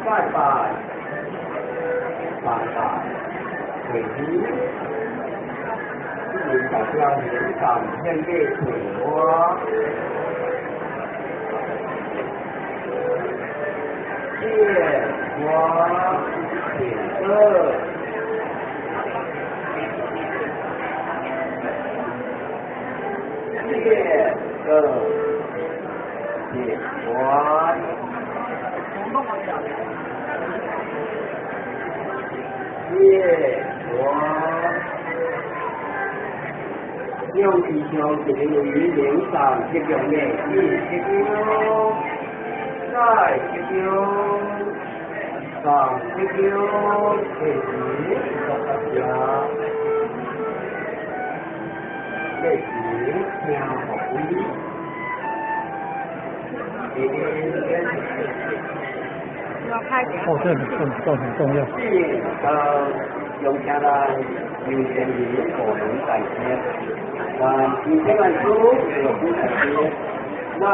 拜拜，拜拜，回礼，这是代表献上献给桂花，献花献色。献个献花，献花，用以上一个语言上这样的意思，再这样，上这样，这是大家。这是听福音。哦，這很重，這很重要。是用下來優先於個人大事，但今天來說，這個不大事，咱。